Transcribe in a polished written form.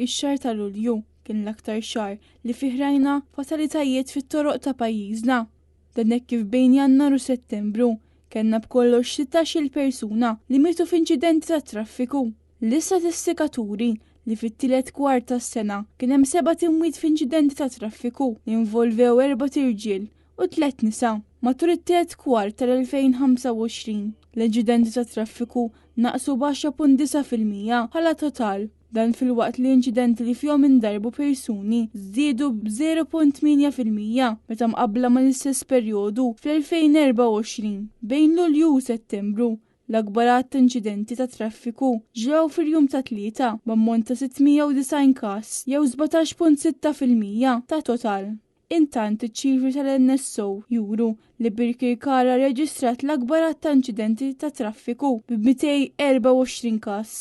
Ix-xahar ta' Lulju kien l-aktar xahar li fih rajna fatalitajiet fit-toroq ta' pajjiżna. Dan hekk kif bejn Jannar u Settembru kellna b'kollox 16-il persuna li mietu f'inċidenti tat-traffiku. L-istatistika turi li fit-tielet kwart tas-sena kien hemm sebat imwiet f'inċidenti tat-traffiku li involvew erbat irġiel u tliet nisa. Matul it-tielet kwart tal-2025, l-inċidenti tat-traffiku naqsu b'10.9% bħala total. Dan filwaqt li inċidenti li fihom indarbu persuni żdiedu b'0.8% meta mqabbla mal-istess perjodu fl-2024. Bejn Lulju u Settembru, l-akbar għadd ta' inċidenti ta' traffiku ġraw fil-jum ta' Tlieta b'ammont ta' 690 każ jew 17.6% ta' total. Intant iċ-ċifri tal-NSO juru li Birkirkara rreġistrat l-akbar għadd ta' inċidenti ta' traffiku b'224 każ.